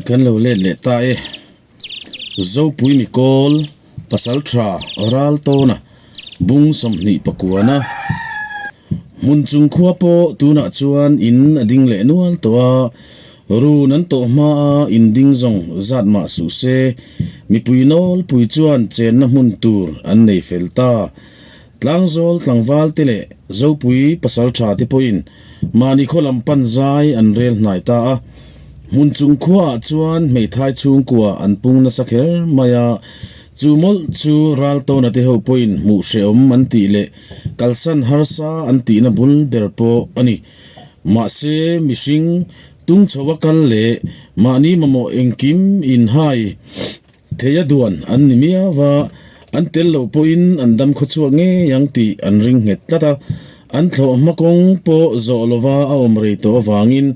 Kan lo let leh ta e. Zopui Mikawl, Pasaltha Raltawna bung 20 pakuana hmun chung khua pawh tunah chuan in a ding leh nual tawh a, run an tawh hma a in ding zawng zat mah suh se, mipui nawlpui chuan chenna hmun tur an nei fel ta. Tlangzawl tlangval te leh Zopui pasaltha te pawhin mahni khaw lam pan zai an rel hnai ta a. Hmun chung khuaah chuan hmeithai chhungkua an pung nasa kher mai a, chu mawlh chu Raltawna te ho pawhin hmuh hrehawm an tih leh kalsan harsa an tihna bul ber pawh a ni. Mahse mihring tung chho a kal leh mahni mamawh engkim inhai Theia duan an ni miau va, an tel loh pawhin an dam khawchhuak ngei ang tih an ring nghet tlat a. An thlawh hma kawng pawh zawh lova a awm rei tawh avangin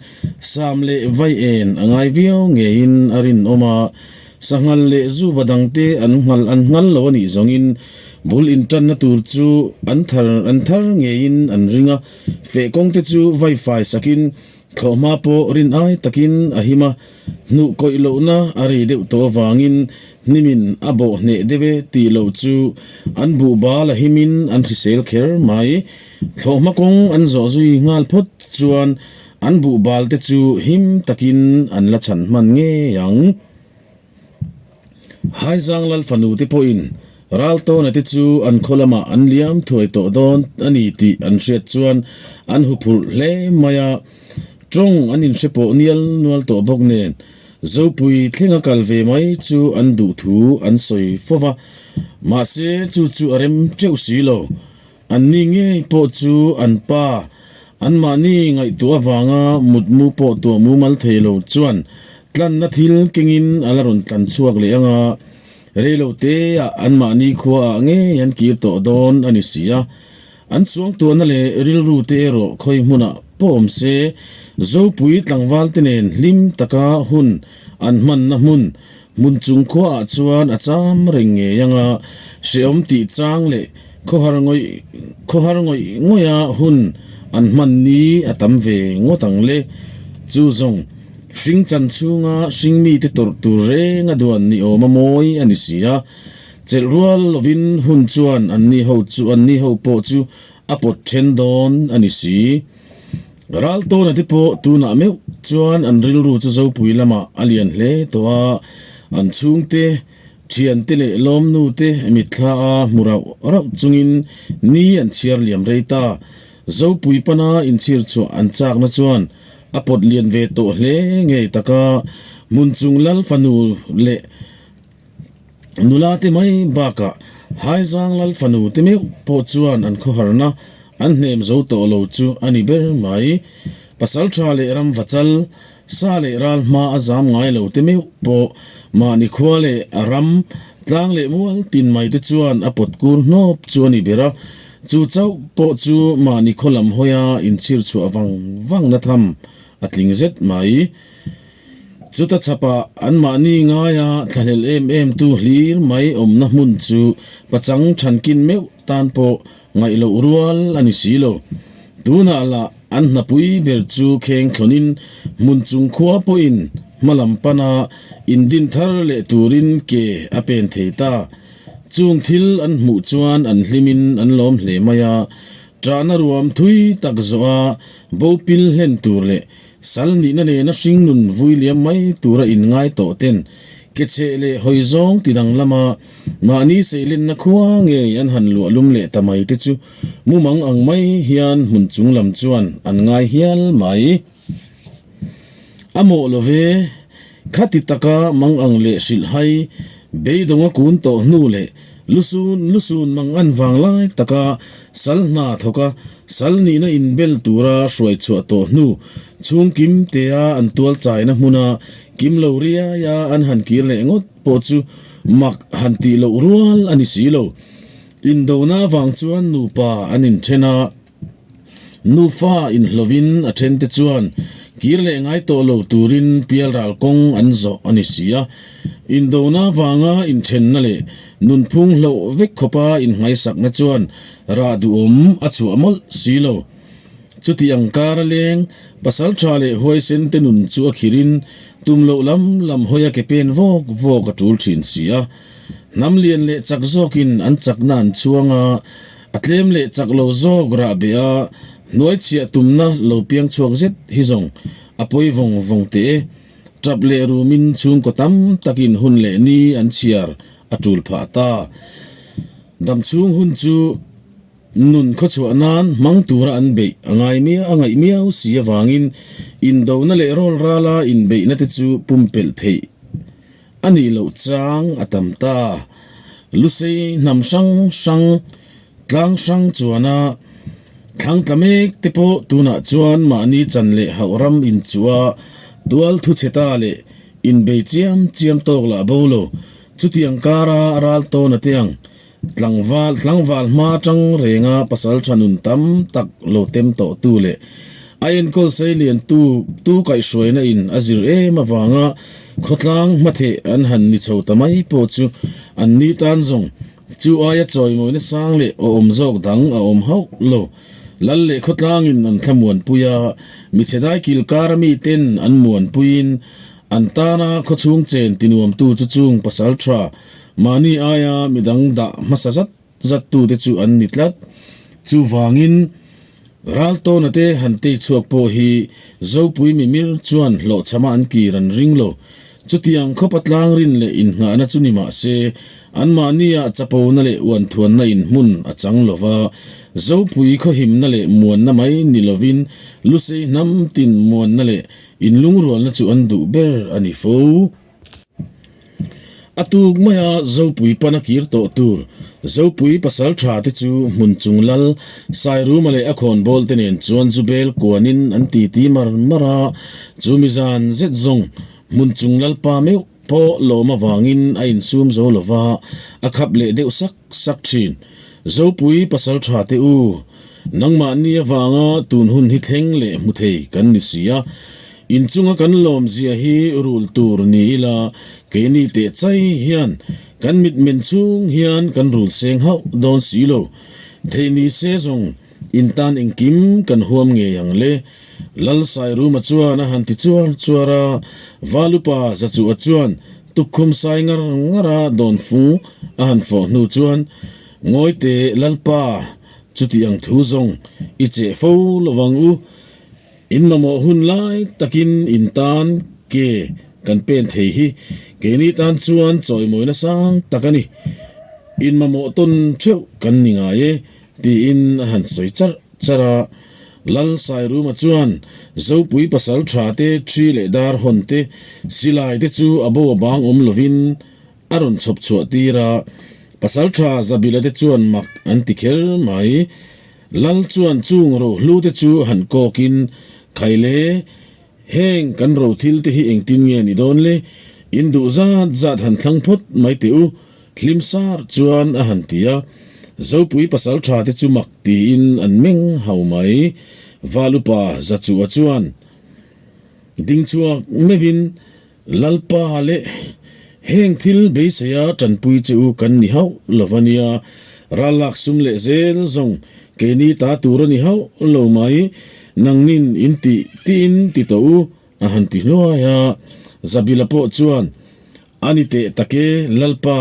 Sam leh Vai en a ngai viau ngeiin a rinawm a. Sanghal leh zuva dangte an nghal an nghal lo a nih zawngin bul intanna tur chu an thar an thar ngeiin an ring a. Feh kawngte chu vai fai sakin thlawh hma pawh rin ai takin a him a. Hnuh kawih lohna a rei deuh tawh avangin hnimin a bawh hneh deuh e tih loh chu an buh bal a himin an hrisel kher mai. Thlawhhma kawng an zawh zui nghal phawt chuan an buh bal te chu him takin an la chhan hman ngei ang. Haizang Lal fanu te pawhin Raltawna te chu an khaw lamah an liam thuai tawh dawn a ni tih an hriat chuan an huphurh hle mai a. Tawng an inhre pawh nial nual tawh bawk nen Zopui thlenga kal ve mai chu an duh thu an sawi fo va, mahse chu chu a rem teuh si lo. Anni ngei pawh chu an pa anmahni ngaihtuah avanga mutmu pawh tuah mumal thei lo chuan tlanna thil kengin a la rawn tlan chhuak leh ang a, reilo teah anmahni khuaah ngei an kir tawh dawn a ni si a. An suangtuahna leh rilru te erawh khawi hmunah pawh awm se, Zopui tlangval te nen hlim taka hun an hmanna hmun, hmun chung khuaah chuan a cham reng ngei ang a, hrehawm tih chang leh khawhar ngawih khawhar ngawih ngawiha hun an hman ni a tam ve ngawt ang le. Chu zawng, hring chan chhunga hringmite tawrh tur reng a duan ni awm a mawi a ni si a. Chelh rual lovin hun chuan anni ho chu anni ho pawh chu a pawt then dawn a ni si. Raltawna te pawh tunah meuh chuan an rilru chu Zopui lamah a lian hle tawh a, an chhungte, thiante leh lawmnu te mitthla a hmu rauh rauh chungin ni an chhiar liam rei ta. Zopui pana inchhir chhuah an chakna chuan a pawt lian ve tawh hle ngei tak a, Hmunchung Lal fanu leh Nula te mai bakah Haizang Lal fanu te meuh pawh chuan an khawharna an hnem zo tawh lo chu a ni ber mai. Pasaltha leh ramvachal, sa leh ral hma a zam ngai lo te meuh pawh mahni khua leh a ram, tlang leh mual tin mai te chuan a pawt kur hnawp chu a ni ber a. Chu chauh pawh chu mahni khaw lam hawia inchhir chhuah vang vangna tham a tling zet mai. Chuta chhapah anmahni ngaia thlahlel em em tu hlir mai awmna hmun chu pachang thankin meuh tan pawh ngaih loh rual a ni si lo. Tunah lah an hnapui ber chu kheng thlawnin hmun chung khua pawhin hma lam pana indin thar leh turin ke a pen thei ta. Chung thil an hmuh chuan an hlimin an lawm hle mai a, ṭahna ruam thui tak zawh a bo pil hlen tur leh Sal nihna nena hringnun vui liam mai tura inngai tawh ten ke chheh leh hawi zawng ti dang lama mahni seilenna khua ngei an han luah lum leh ta mai te chu mumang ang mai hian hmun chung lam chuan an ngai hial mai. A mawh lo ve, khati taka mang ang leh hrilh hai beidawnga kun tawh hnu leh Lusun lusun mang an vang lai taka sal hna thawka sal nihna inbel tura hruai chhuah tawh hnu chhung kim tea an tual chaina hmuna kim lo riaia an han kir leh ngawt pawh chu mak han tih loh rual a ni si lo. Indona avang chuan nupa an inthen a. Nufa inhlovin a thente chuan kir leh ngai tawh lo turin pialral kawng an zawh a ni si a. Indona vanga inthenna leh nunphung hloh vek khawpa innghaisakna chuan rah duhawm a chhuah mawlh si lo. Chuti ang kara leng, pasal tha leh huaisen te nun chu a khirin tum loh lam lam hawi a ke pen vawk vawk a tul thin si a. Hnam lian leh chak zawkin an chakna an chhuang a, a tlem leh chak lo zawk rah beh a, hnuai chhiah tumna lo piang chhuak zet hi zawng a pawi vawng vawng teh e. Tap leh rumin chhungkaw tam takin hun leh ni an chhiar a tul phah ta. Dam chhung hun chu nun khawchhuah nan hmang tura an beih a ngai miau a ngaih miau si avangin indona leh rawl rala inbeihna te chu pumpelh theih a nih loh chang a tam ta. Lusei hnam hrang hrang tlang hrang chuana thlang tla mek te pawh tunah chuan mahni chan leh hauh ram inchuh a tual thu chhe ta leh inbei chiam chiam tawk lah bo lo. Chutiang kara ral tawn a te ang. Tlangval tlangval hma atang renga pasal tha nun tam tak lo tem tawh tu leh a enkawl sei lian tu tu kaihhruaina in a zir em avanga khawtlang hmatheh an han ni chho ta mai pawh chu an ni tan zawng chu aia chawimawina sang leh awm zawk dang a awm hauh lo. Lal leh khawtlangin an thlamuanpui a, michhe daikil kara miten an muanpuiin An tana khawchhung chen tinuamtu chu chung pasal tha mahni aia midang dah hmasa zat zat tute chu an ni tlat. Chuvangin, Raltawna te han tei chhuak pawh hi Zopui mimir chuan hlawhchhama an kir an ring lo. Chutiang khawpa tlang rin leh innghahna chu ni mah se, anmahnia chapona leh uanthuanna in hmun a chang lo va, Zopui khawhimna leh muanna mai ni lovin Lusei hnam tin muanna leh Inlungrualna chu an duh ber a ni fo. A tuk maia Zopui pan a kir tawh tur Zopui pasal tha te chu hmun chung lal Sairuma leh a khawnbawl te nen chuan zu bel kuanin an titi mar mar a, chu mi zan zet zawng hmun chung lalpa meuh pawh lawm avangin a insum zo lova a khap leh deuh sak sak thin. Zopui pasal tha te u, Nangmahni avanga tun hun hi thleng leh hmu thei kan ni si a, inchunga kan lawmzia hi rul tur ni ila keini teh chai hian kan mitmen chhung hian kan rul seng hauh dawn si lo. Theih ni se zawng intan engkim kan huam ngei ang le. Lal Sairuma chuan a han ti chuar chuar a, Valupa Zachuha chuan tukkhum sai ngar ngar a dawnfung a han fawh hnu chuan, Ngawi teh Lalpa, Chuti ang thu zawng i cheh fo lo ang u. In mamawh hun lai takin in tan ke kan pen thei hi keini tan chuan chawimawina sang tak a ni. In mamawh tawn theuh kan ni ngai e, tiin a han sawi charh charh a. Lal Sairuma chuan Zopui pasal tha te thi leh dar hawn te silai te chu a bo a bang awm lovin A rawn chhawp chhuah tir a, Pasalṭha Zabila te chuan mak an ti kher mai. Lal chuan chung rohlu te chu han kawkin, Khai le, heng kan ro thil te hi engtin nge ni dawn le? In duh zat zat han thlang phawt mai teh u, hlim sar chuan a han ti a. Zopui pasalṭha te chu mak tiin an meng hau mai. Valupa Zachuha chuan ding chhuak meuhin, Lalpa leh heng thil beiseia tanpui che u kan ni hauh lo va nia, ral lak sum leh zel zawng keini ta tur a ni hauh lo mai, nangnin in tih tiin ti tawh u a han ti hluai a. Zabila pawh chuan, A ni teh tak e Lalpa,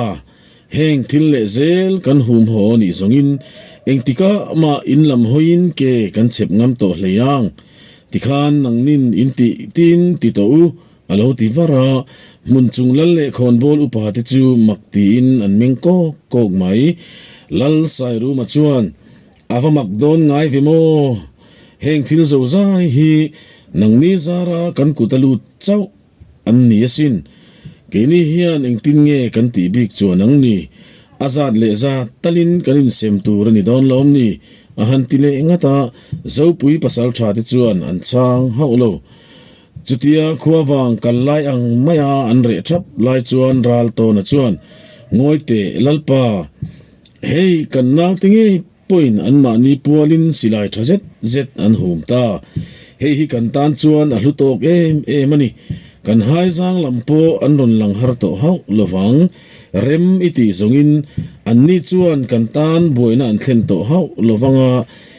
heng thil leh zel kan hum haw nih zawngin engtikah mah in lam hawiin ke kan chhep ngam tawh hlei ang, tikhan nangnin in tih tiin ti tawh u A lo ti var a, hmun chung lal leh khawnbawl upa te chu mak tiin an meng kawk kawk mai. Lal Sairuma chuan, A va mak dawn ngai ve maw? Heng thil zo zai hi nangni zara kan kut a lut chauh an ni asin. Keini hian engtin nge kan tih bik chuan ang ni? A zat leh zat talin kan insem tur a ni dawn lawm ni? A han ti leh ngat a, Zopui pasaltha te chuan an chhang hauh lo. Chutia khua vang kal lai ang maia an reh thap lai chuan ral tawna chuan, Ngawi teh Lalpa, hei kan naute ngei pawhin anmahni pualin silai tha zet zet an hum ta. Hei hi kan tan chuan a hlu tawk em em a ni. Kan haizang lam pawh an rawn lang har tawh hauh lovang. Rem i tih zawngin anni chuan kan tan buaina an thlen tawh hauh lovang a.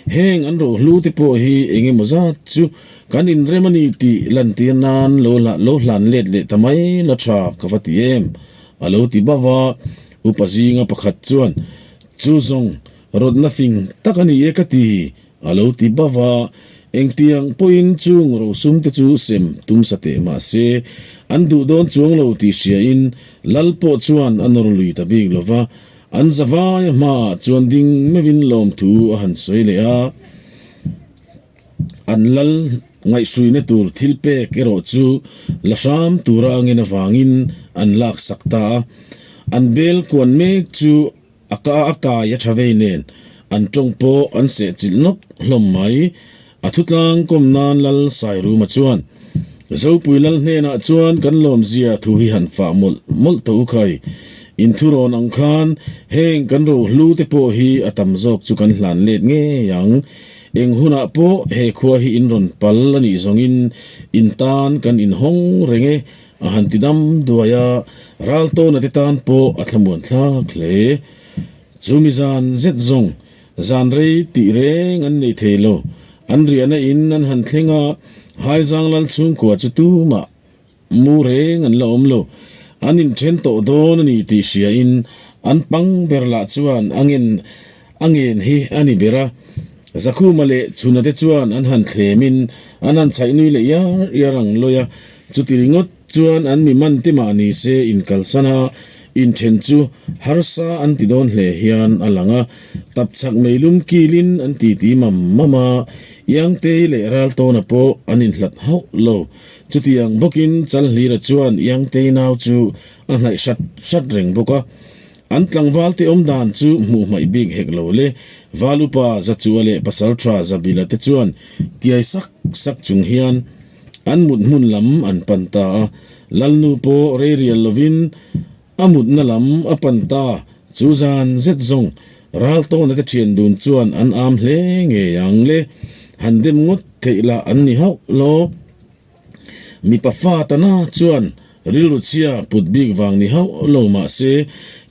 Heng an rohlu te pawh hi eng emaw zat chu kan inrem a ni tih lantir nan lo lo hlan let leh ta mai la tha ka va ti em? A lo ti bauh a. Upa zinga pakhat chuan, Chu zawng rawtna fing tak a ni e ka ti, a lo ti bauh a. Engtiang pawhin chung rosum te chu sem tum sa teh mah se, an duh dawn chuang lo tih hriain Lal pawh chuan a nawr lui ta bik lo va. An zavaia hmaah chuan ding meuhin lawmthu a han sawi leh a. An lal ngaihhruina tur thil pek erawh chu la hram tura a ngen avangin an laksak ta a. An bel kuan mek chu a ka a kai a tha vei nen an tawng pawh an sehchilh nawk hlawm mai. A thutlang kawm nan Lal Sairuma chuan, Zopui Lal hnenah chuan kan lawmzia thu hi han fah mawlh mawlh tawh u khai. Inthurawn ang khan heng kan rohlu te pawh hi a tam zawk chu kan hlan let ngei ang. Eng hunah pawh he khua hi in rawn pal a nih zawngin in tan kan inhawng reng e, a han ti dam duai a, Raltawna te tan pawh a thlamuan thlak hle. Chumi zan zet zawng zan rei tih reng an nei thei lo. An riahna in an han thleng a, Haizang Lal chhungkua chu tumah Mu reng an la awm lo. An inthen tawh dawn a ni tih hriain an pang ber lah chuan a ngen a ngen hi a ni ber a. Zakhuma leh Chhuna te chuan an han thlemin an han chhaih nui leh iar iar ang lawi a. Chuti ringawt chuan an mi man te mah ni se inkalsan a, inthen chu harsa an ti dawn hle hian a lang a. Tapchhak meilum kilin an titi mam mam a, Iangtei leh Raltawna pawh an inhlat hauh lo. Chutiang bawkin Chalhlira chuan Iangtei nau chu a hnaih hrat hrat reng bawk a. An tlangvalte awm dan chu hmuh hmaih bik hek lo le. Valupa Zachua leh Pasaltha Zabila te chuan kiai sak sak chung hian an mut hmun lam an pan ta a. Lalnu pawh rei rial lovin a mutna lam a pan ta. Chu zan zet zawng Raltawna te thian dun chuan an am hle ngei ang le. Han dem ngawt theih lah an ni hauh lo. Mipa fa tana chuan rilru chhia put bik vang ni hauh lo mah se,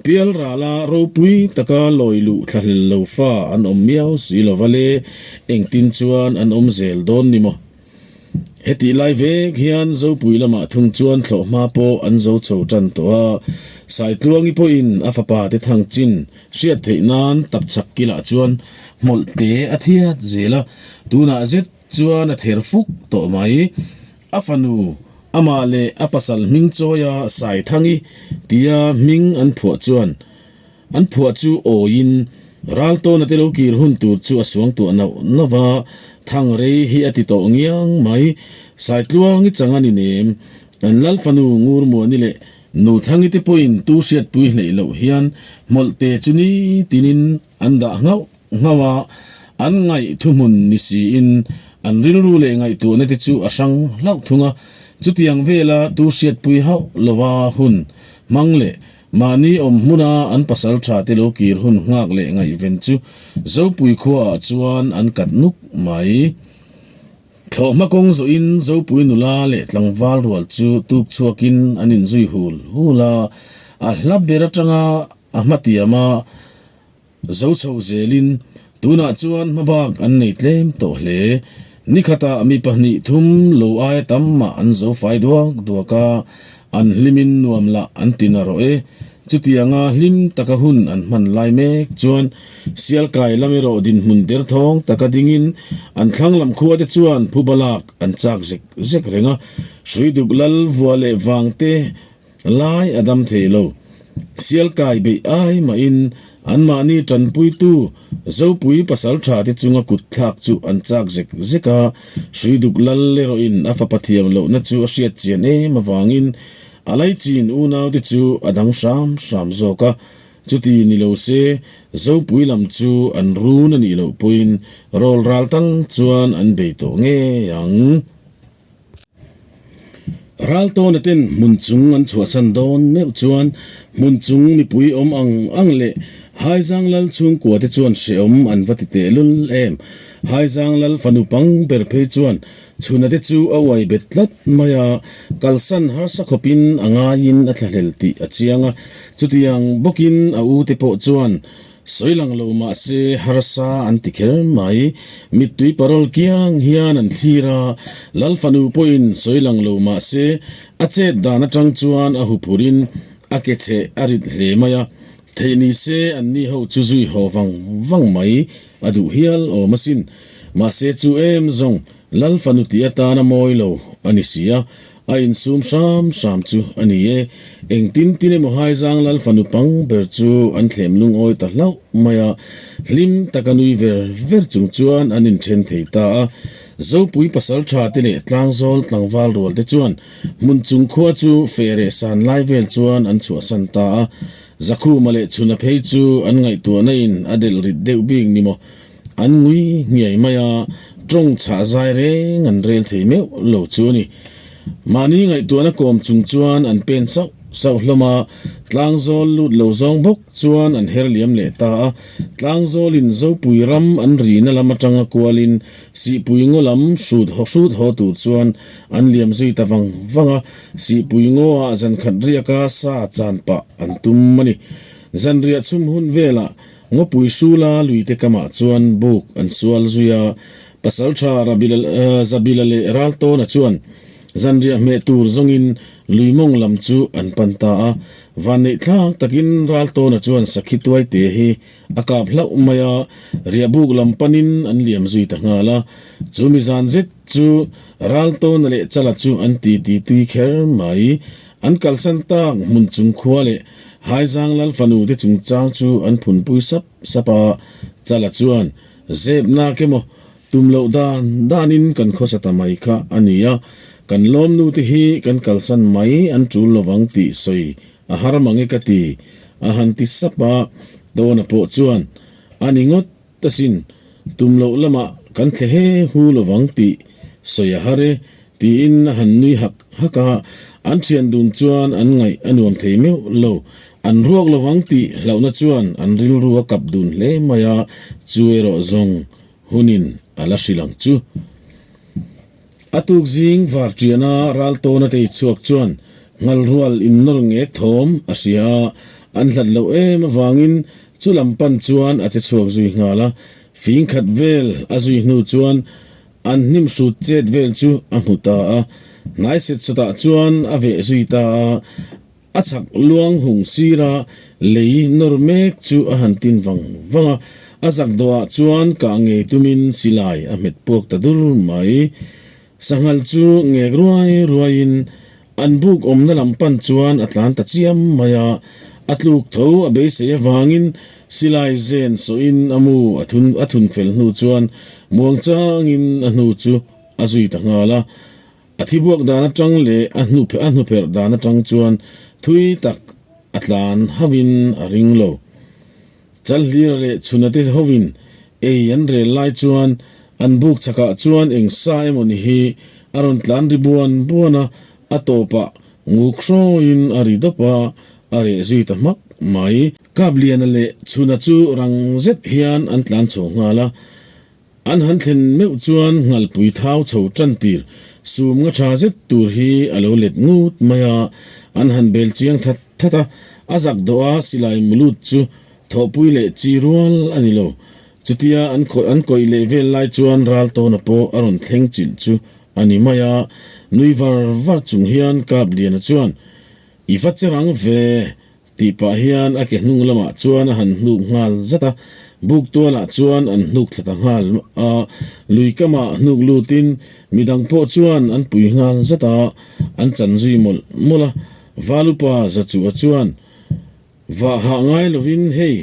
pial rala ropui taka lawi luh thlahlel lo fa an awm miau si lo va le, engtin chuan an awm zel dawn ni maw? Hetih lai vek hian Zopui lamah thung chuan thlawhhma pawh an zo chho tan tawh a, Saitluangi pawhin a fapa te thang chin hriat theih nan tapchhak kilah chuan hmawlh te a thiat zel a, tunah zet chuan a ther fuk tawh mai. A fanu, amah leh a pasal hming chawia Saithangi tia hming an phuah chuan An phuah chu awiin Raltawna te lo kir hun tur chu a suangtuah nauh nauh a, thang rei hi a ti tawh ngiang mai. Saitluangi chang a ni nem. An Lalfanu Ngurmuani leh Nuthangi te pawhin tu hriatpui hleih loh hian hmawlhte chu ni tinin an dah nghauh nghauh a, an ngaih thuhmun ni siin an rilru leh ngaihtuahna te chu a hrang hlauh thung a. Chutiang vela tu hriatpui hauh lova hun hmang leh Mahni awm hmuna an pasal tha te lo kir hun nghak leh ngaihven chu Zopui khuaah chuan an kat nuk mai. Thlawhhma kawng zawhin Zopui nula leh tlangval rual chu tuk chhuakin an inzui hul hul a, a hla ber atanga a hmatiam a, Zo chho zelin tunah chuan hmabak an nei tlem tawh hle. Nikhatah mi pahnih thum lo aia tam mah an zo fai duak duak a, an hlimin nuam lah an ti na rawh e. Chutianga hlim taka hun an hman lai mek chuan Sialkai lam erawh dinhmun derthawng taka dingin an thlang lam khua te chuan phuba lak an chak zek zek reng a, Hruiduk lal vua leh vang te Lai a dam thei lo. Sialkai beih ai mahin anmahni tanpuitu Zopui pasaltha te chunga kut thlak chu an chak zek zek a, Hruiduk lal erawhin a fapa thiam lohna chu a hriat chian em avangin a laichin unaute chu a dang hram hram zawk a. Chuti ni lo se Zopui lam chu an run a nih loh pawhin rawl ral tal chuan an bei tawh ngei ang. Raltawna ten hmun chung an chhuahsan dawn meuh chuan hmun chung mipui awm ang ang leh Haizang Lal chhungkua te chuan hrehawm an va ti tehlul em. Haizang Lal fanu pang ber phei chuan chhuna te chu a uai bet tlat mai a, kalsan harsa khawpin a ngaiin a thlahlel tih a chiang a, chutiang bawkin a u te pawh chuan. Sawi lang lo mah se harsa an ti kher mai. Mittui parawl kiang hian an thlir a, Lal fanu pawhin sawi lang lo mah se a chet dan atang chuan a huphurin a ke cheh a rit hle mai a, theih ni se anni ho chu zui haw vang vang mai a duh hial awm asin. Mahse chu em zawng Lal fanu tih atana mawi lo a ni si a, a insum hram hram chu a ni e. Engtin tin emaw Haizang Lal fanu pang ber chu an thlem lungawi ta hlauh mai a, hlim taka nui ver ver chung chuan an inthen thei ta a. Zopui pasal tha te leh Tlangzawl tlangval rual te chuan hmun chung khua chu feh reh san lai vel chuan an chhuahsan ta a. Zakhuma leh Chhuna phei chu an ngaihtuahna in a delh rit deuh bik ni maw? An ngui nghiai mai a, tawng chhah zai reng an rel thei meuh lo chu a ni. Mahni ngaihtuahna kawm chung chuan an pen sauh sauh hlawm a, tlangzawl lut lo zawng bawk chuan an her liam leh ta a. Tlangzawlin Zopui ram an rina lam atanga kualin Sihpui ngaw lam hrut hrut haw tur chuan an liam zui ta vang vang a, Sihpui ngawah zankhat riaka sa chan pah an tum a ni. Zanriah chhum hun velah Ngawpui Sula luite kamah chuan buk an sual zui a, Pasaltha Rabila Zabila leh Raltawna chuan zanriah hmeh tur zawngin lui mawng lam chu an pan ta a. Vanneih thlak takin Raltawna chuan sakhi tuaite hi a kap hlauh mai a, riahbuk lam panin an liam zui ta nghal a. Chu mi zan zet chu Raltawna leh Chala chu an titi tui kher mai. An kalsan tak hmun chung khua leh Haizang Lal fanu te chungchang chu an phunpui sap sap a, Chala chuan, Zep nak emaw, tum loh dan danin kan khawsa ta mai kha a ni a, kan lawmnu te hi kan kalsan mai an tul lovang tih sawi a har mang e ka ti, a han ti sap a, Tawna pawh chuan, A ni ngawt Ta sin, tum loh lamah kan thle he hu lovang tih sawi a har e, tiin a han nui hak hak a. An thian dun chuan an ngaih a nuam thei meuh lo. An ruak lovang tih hlauhna chuan an rilru a kap dun hle mai a, chu erawh zawng hunin a la hrilh ang chu. A tuk zing var ṭiana ral tawna tei chhuak chuan ngalrual innawr ngek thawm a hria a, an hlat loh em avangin chu lam pan chuan a che chhuak zui nghal a. Fing khat vel a zui hnu chuan an hnim hrut chet vel chu a hmu ta a, hnai set sawtah chuan a veh zui ta a. A chhak luang hung sira lei nawr mek chu a han tin vang vang a, a zak dawhah chuan kah ngei tumin silai a hmet puak ta dur mai. Sanghal chu ngek ruai ruaiin an buk awmna lam pan chuan a tlan ta chiam mai a, a tluk tho a beisei avangin silai zen sawhin a mu a thun a thun fel hnu chuan muangchangin a hnu chu a zui ta nghal a. A thibuak dan atang leh a hnu a hnupherh dan atang chuan thui tak a tlan hauhin a ring lo. Chalhlira leh Chhunate hovin ei an rel lai chuan an buk chhakah chuan eng sa emaw ni hi a rawn tlan ri buan buan a, a tawpah nguk hrawiin a ri dawp a, a reh zui ta hmak mai. Kapliana leh Chhuna chu rang zet hian an tlan chho nghal a. An han thlen meuh chuan nghalpui thau chho tan tir sum nga tha zet tur hi a lo let ngut mai a, an han bel chiang that that a, a zak dawh a silai mulut chu thawhpui leh chi rual a ni lo. Chutia an khawih an kawih leh vel lai chuan Raltawna pawh a rawn thleng chilh chu a ni mai a, nui var var chung hian Kapliana chuan, I va che rang ve, Tih pah hian a ke hnung lamah chuan a han hnuk nghal zat a, buk tualah chuan an hnuk thla ta nghal a, lui kamah hnuk lutin midang pawh chuan an pui nghal zat a, an chan zui mawlh mawlh a, Valupa Zachuha chuan vah hah ngai lovin hei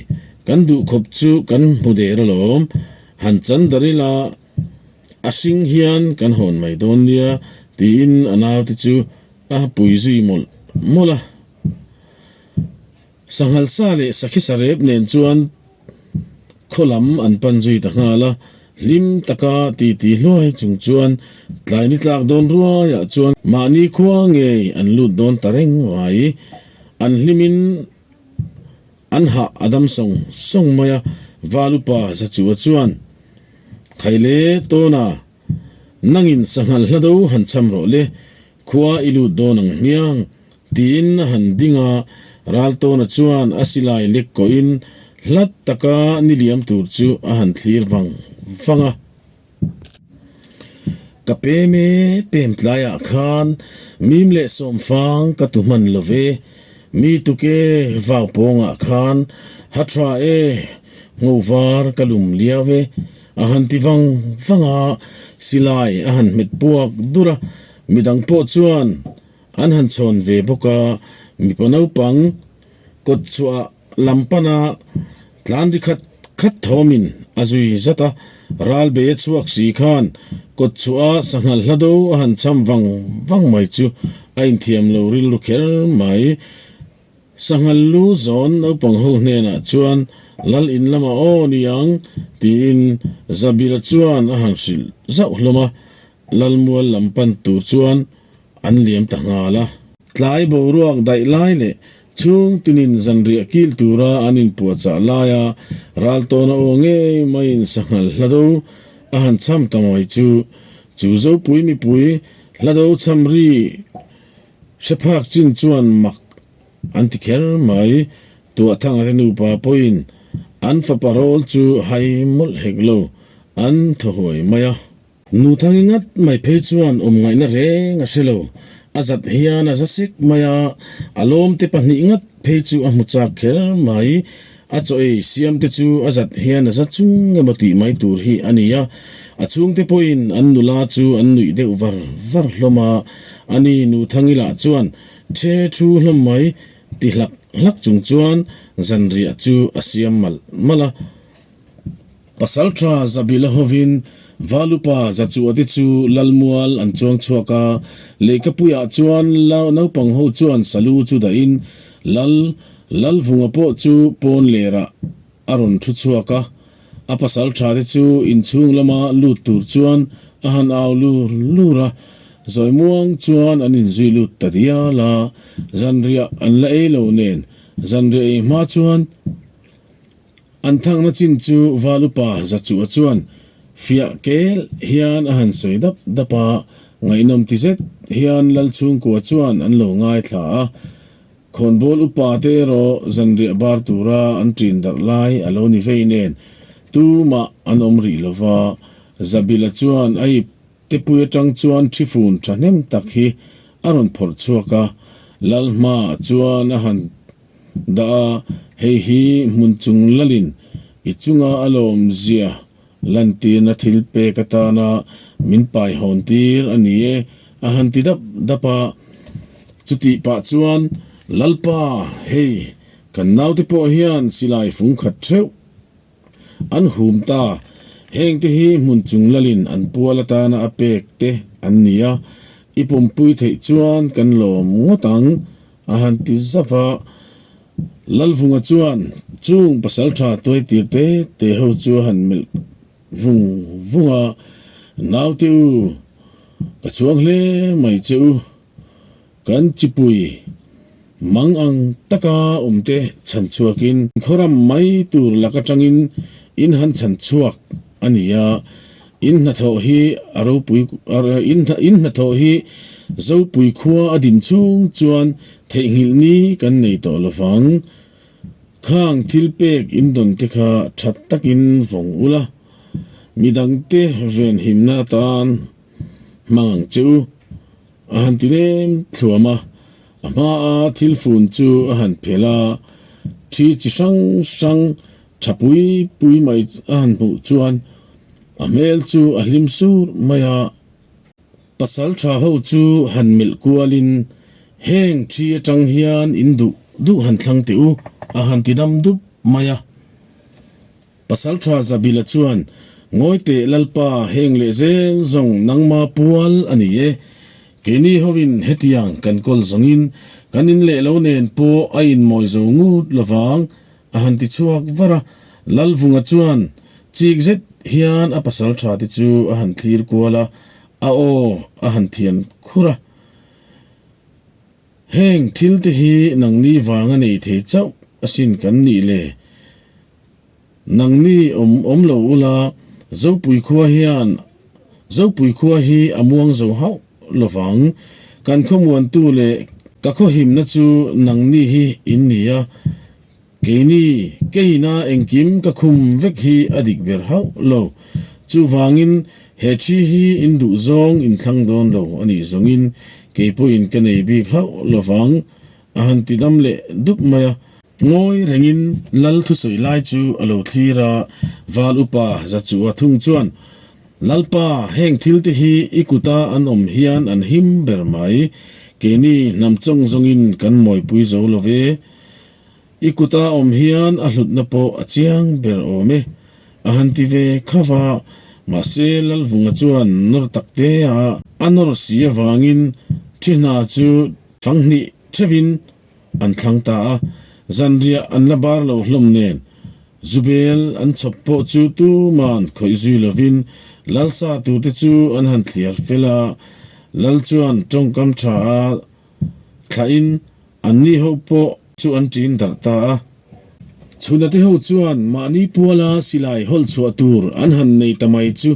kan duh khawp chu kan hmu der alawm, han chan dar ila a hring hian kan hawn mai dawn nia tiin a naute chu a pui zui mawlh mawlh a. Sanghal sa leh sakhi sarep nen chuan khaw lam an pan zui ta nghal a, hlim taka titi hluai chung chuan tlai ni tlak dawn ruaiah chuan mahni khua ngei an lut dawn ta reng mai. An hlimin an hah a dam sawng sawng mai a, Valupa Zachua chuan, Khaile Tawna, nangin sanghal hla do han cham rawh le, Khua i lut dawn ang hmiang, tiin a han ding a, Raltawna chuan a silai lek kawhin Hlat taka ni liam tur chu a han thlir vang vang a. Ka pem e, pem tlaiah khan mim leh sawmfang ka tu hman lo ve. Mi tuk e, vau pawngah khan ha tha e, ngho var ka lum liau e, a han ti vang vang a, silai a han hmet puak dur a, midang pawh chuan an han chhawn ve bawk a, mipa naupang Kawt chhuah lam pana tlan ri khat khat thawmin a zui zat a, ral bei a chhuak si khan kawt chhuah a sanghal hla do a han cham vang vang mai chu a inthiam lo rilru kher mai. Sanghal lu zawn naupang ho hnenah chuan Lal in lamah aw ni ang tiin Zabila chuan a han hrilh zauh hlawm a, Lalmual lam pan tur chuan an liam ta nghal a. Tlai boruak daih lai leh chhung tunin zanriah kil tura an inpuahchah laia Raltawna aw ngei maiin sanghal hlado a han cham ta mai chu, chu Zopui mipui hlado cham ri hre phak chin chuan mak an ti kher mai. Tuahthanga te nupa pawhin an fapa rawl chu hai mawlh hek lo an thaw huai mai a. Nuthangi ngat mai phei chuan awm ngaihna reng a hre lo. A zat hian a za sek mai a, a lawmte pahnih ngat phei chu a hmu chak kher mai. A chaw ei siam te chu a zat hian a za chung emaw tih mai tur hi a ni a. A chhungte pawhin an nula chu an nuih deuh var var hlawm a. Ani Nuthangi lah chuan the thu hlawm mai ti hlak hlak chung chuan zanriah chu a siam malh malh a. Pasalṭha Zabila hovin Valupa Zachuate chu Lalmual an chuang chhuak a, Leihkapuiah chuan naupang ho chuan salu chu dahin Lal Lalvunga pawh chu pawn lerah a rawn thu chhuak a, a pasalṭhate chu inchhung lama lut tur chuan a han au lur lur a, Zawimuang chuan an inzui lut ta dial a, zanriah an la ei lo nen zanriah ei hma chuan An thangna chin chu Val upa Zachuha chuan fiah kel hian a han sawi dap dap a, ngaihnawm ti zet hian Lal chhungkua chuan an lo ngaithla a. Khawnbawl upa te erawh zanriah bar tura an ṭin darh lai a lo ni vei nen tumah an awm rih lo va, Zabila chuan a ip tepui aṭang chuan ṭhifun ṭhahnem tak hi a rawn phawrh chhuak a, Lal hmaah chuan a han Dah a, hei hi hmun chung lalin i chunga a lawmzia lantirna thil pek atana min pai hawn tir a ni e, a han ti dap dap a. Chutih pah chuan, Lalpa, hei, kan naute pawh hian silai fung khat theuh an hum ta, hengte hi hmun chung lalin an pual atana a pek te an ni a, i pumpui theih chuan kan lawm ngawt ang, A han ti zauh a, Lalvunga chuan chung pasaltha tuaitir te te ho chu a han melh vung vung a, Naute u, ka chuang hle mai che u, kan chipui mang ang taka awmte chhan chhuakin khawram mai tur lak atangin in han chhan chhuak a ni a, In hnathawh hi a ropui in hnathawh hi Zopui khua a din chhung chuan theihnghilh ni kan nei tawh lo vang. Khang thil pek in dawn te kha that takin vawng ula, midangte venhimna atan hmang ang che u. A han ti nem thluam a, a hmaa thil fun chu a han phelh a, thi chi hrang hrang Tha pui pui mai a han hmuh chuan a hmel chu a hlim sur mai a. Pasal tha ho chu han melh kualin, Heng thi atang hian in duh duh han thlang teh u, a han ti dam dup mai a. Pasal tha Zabila chuan, Ngawi teh Lalpa, heng leh zel zawng nangma pual a ni e. Keini hovin hetiang kan kawl zawngin kan in leh lo nen pawh a inmawi zo ngut lovang, A han ti chhuak var a, Lalvunga chuan chik zet hian a pasal tha te chu a han thlir kual a, a aw a han thian khur a. Heng thil te hi nangni vanga nei thei chauh asin kan nih le. Nangni awm awm lo ula, Zopui khua hian Zopui khua hi a muang zo hauh lovang. Kan khawmuantu leh ka khawhimna chu nangni hi in ni a. Keini, keina engkim ka khum vek hi a dik ber hauh lo. Chuvangin, he thi hi in duh zawng in thlang dawn lo a nih zawngin kei pawhin ka nei bik hauh lo vang, a han ti dam leh dup mai a. Ngawi rengin Lal thusawi lai chu a lo thlir a, Val upa Zachua thung chuan, Lalpa, heng thil te hi i kuta an awm hian an him ber mai. Keini hnam chawng zawngin kan mawipui zo lo ve. I kuta awm hian a hlutna pawh a chiang ber awm e, a han ti ve kha va. Mahse, Lalvunga chuan nawr tak te a a nawr si avangin thi hna chu fanghnih theuhin an thlang ta a, zanriah an la bar lo hlawm nen Zubel an chhawp pawh chu tuman khawih zui lovin Lalsa turte chu an han thliar fel a, Lal chuan tawngkam tha a thlahin anni ho pawh chu an ṭin darh ta a. Chhunate ho chuan mahni puala silai hawlh chhuah tur an han nei ta mai chu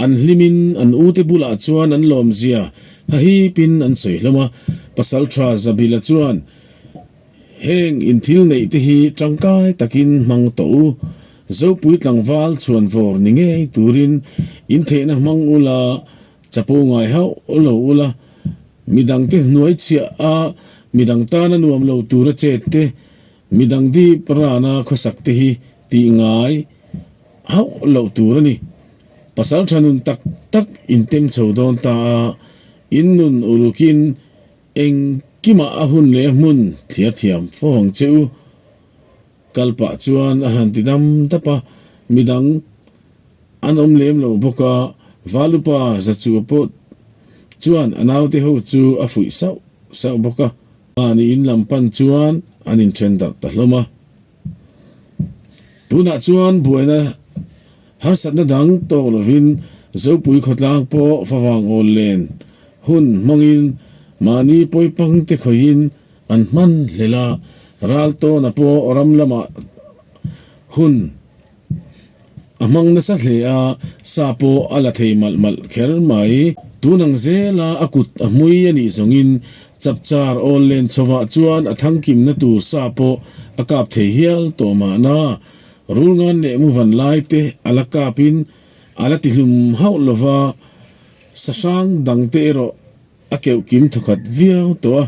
an hlimin an ute bulah chuan an lawmzia hahipin an sawi hlawm a. Pasalṭha Zabila chuan, Heng inthil neih te hi tangkai takin hmang tawh u. Zopui tlangval chhuanvawr ni ngei turin intheihna hmang ula, chapo ngai hauh lo ula, midangte hnuai chhiah a midang tana nuam lo tura chet te, Midang dip rana khawsak te hi tih ngai hauh loh tur a ni. Pasal tha nun tak tak intem chho dawn ta a, in nun ulukin engkimah a hun leh a hmun thliar thiam fo ang che u. Kal pah chuan a han ti dam dap a, midang an awm lem lo bawk a, Valupa Zachua pawh chuan a naute ho chu a fuih sauh sauh bawk a. Mahni in lam pan chuan an inthen darh ta hlawm a. Tunah chuan buaina harsatna dang tawk lovin Zopui khawtlang pawh favang awl len hun hmangin mahni pawipang te khawihin an hman hlel a, Raltawna pawh ram lamah hun A hmang nasa hle a, sa pawh a la thei malh malh kher mai. Tun ang zela a kut a hmui a nih zawngin chapchar awl len chhovah chuan a thangkimna tur sa pawh a kap thei hial tawh mahna. Rulngan leh muvan lai te a la kapin a la tihlum hauh lova, sa hrang dang te erawh a keuh kim thawkhat viau tawh a,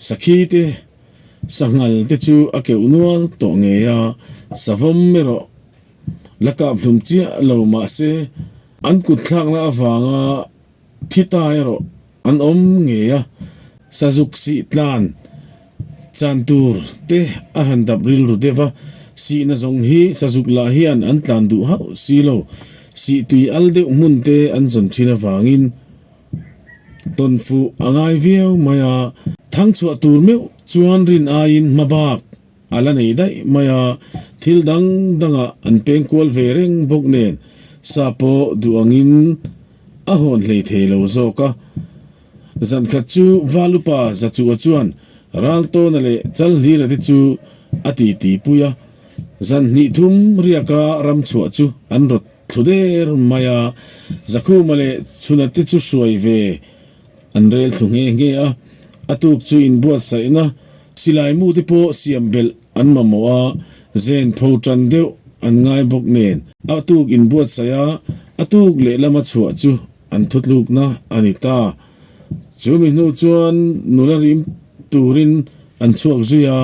sakhi te Sanghal te chu a keuh nual tawh ngei a, savawm erawh la kap hlum chiah lo mah se an kut thlakna avanga thi ta erawh an awm ngei a, sazuk sih tlan chan tur te a han dap rilru deuh a, sihna zawng hi sazuk lah hian an tlan duh hauh si lo, sih tui al deuh hmun te an zawn thin avangin. Tawn fuh a ngai viau mai a. Thang chhuah tur meuh chuan rin aiin hma bak a la nei daih mai a, thil dang dangah an peng kual ve reng bawk nen sa pawh duh angin a hawn hlei thei lo zawk a. Zan khat chu Valupa Zachua chuan Raltawna leh Chalhlira te chu a titi pui a, zan hnih thum riaka ram chhuah chu an rawt Thlu der mai a, Zakhuma leh Chhuna te chu hruai ve an rel thlu nghe nghe a, a tuk chu inbuatsaihna silai mu te pawh siam belh an mamawh a, zen pho tan deuh an ngai bawk nen a tuk inbuatsaih a, a tuk lehlam a chhuah chu an thutlukna a ni ta. Chu mi hnu chuan nula rim turin an chhuak zui a,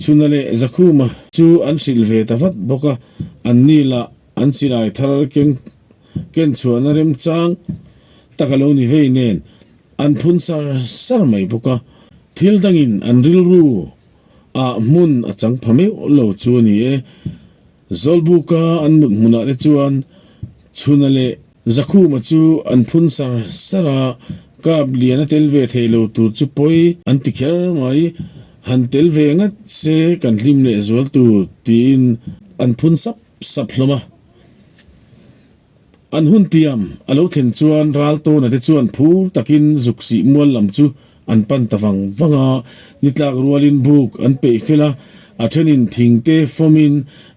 Chhuna leh Zakhuma chu an hrilh ve ta vat bawk a, an ni lah An silai thar keng ken chhuahna remchang tak a lo ni vei nen an phun sar sar mai bawk a, thil dangin an rilru ah hmun a chang pha meuh lo chu a ni e. Zawlbuka an mut hmunah te chuan Chhuna leh Zakhuma chu an phun sar sar a, kap lian a tel ve thei lo tur chu pawi an ti kher mai, han tel ve ngat se kan hlim leh zual tur tiin an phun sap sap hlawm a. An hun tiam a lo thlen chuan Raltawna te chuan phur takin zuk sih mual lam chu an pan ta vang vang a, ni tlak rualin buk an peih fel a, a thenin thing te fawmin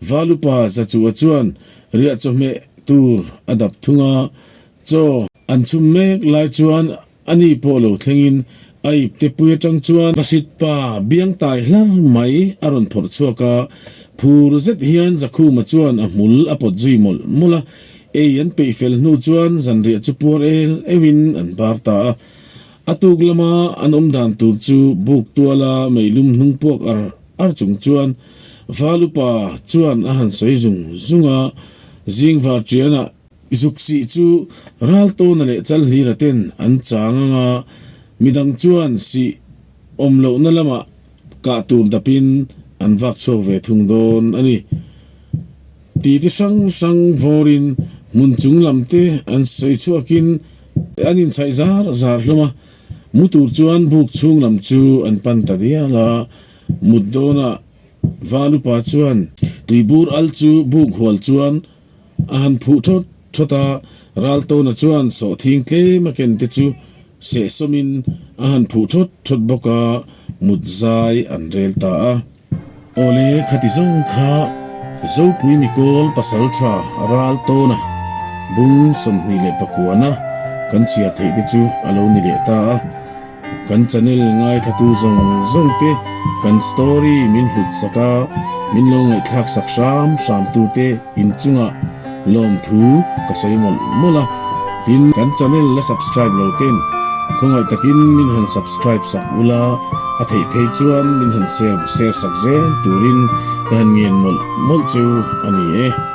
Valupa Zachua chuan riah chawhmeh tur a dap thung a, chaw an chhum mek lai chuan ani pawh lo thlengin A iptepui atang chuan Vasit pa biang tai hlar mai a rawn phawrh chhuak a, phur zet hian Zakhuma chuan a hmul a pawt zui mawlh mawlh a, ei an peih fel hnu chuan zanriah chu puar el euhin an bar ta a. A tuk lama an awm dan tur chu buk tuala meilum hnung puak ar ar chung chuan Valupa chuan a han sawi zung zung a, zing varṭianah Zuk sih chu Raltawna leh Chalhlira ten an chang ang a, midang chuan sih awm lohna lamah kah tur dapin an vak chhuak ve thung dawn a ni. Titi hrang hrang vawrin hmun chung lam te an sawi chhuakin an inchhaih zar zar hlawm a, mu tur chuan buk chhung lam chu an pan ta dial a, mut dawnah Valupa chuan tuibur al chu buk hual chuan A han phuh thawt thawt a, Raltawna chuan sawhthing tlem a ken te chu sehsawmin a han phuh thawt thawt bawk a, mut zai an rel ta a. Awle, khati zawng kha Zopui Mikawl pasal tha Raltawna bung 21 a kan chhiar theih te chu a lo ni leh ta a. Kan channel ngaithlatu zawng zawng te kan story min hlut sak a, min lo ngaihthlak sak hram hram tu te inchungah lawmthu ka sawi mawlh mawlh a, tin kan channel la subscribe lo ten khawngaih takin min han subscribe sak ula, a theih phei chuan min han share share sak zel turin ka han ngen mawlh mawlh chu a ni e.